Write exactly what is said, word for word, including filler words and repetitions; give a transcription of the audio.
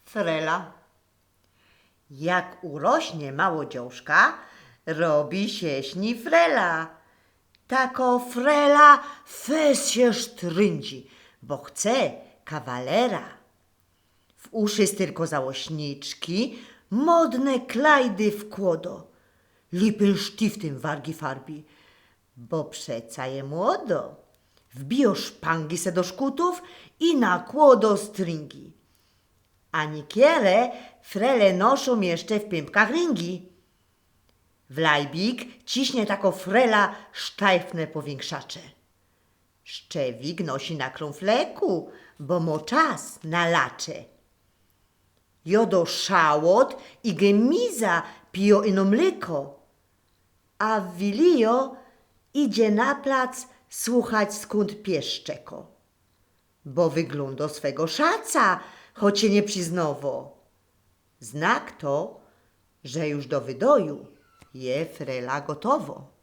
Frela. Jak urośnie mało dziołszka, robi sie z ni frela. Tako frela fest sie sztryndzi, bo chce kawalera. W uszy styrko załośniczki, modne klajdy wkłodo. Lipynsztiftym wargi farbi, bo przeca je młodo. Wbijo szpangi se do szkutōw i nakłodo stringi. A niykiere frele noszōm jeszcze w pympkach ringi. W lajbik ciśnie tako frela sztajfne powiynksacze. Szczewik nosi na krōnfleku, bo mo czas na lacze. Jodo szałot i gemiza, pijo ino mlyko. A w wilijo idzie na plac słuchać, skōnd pies szczeko. Bo wyglōndo swego szaca, choć sie niy przyznowo. Znak to, że już do wydoju je frela gotowo.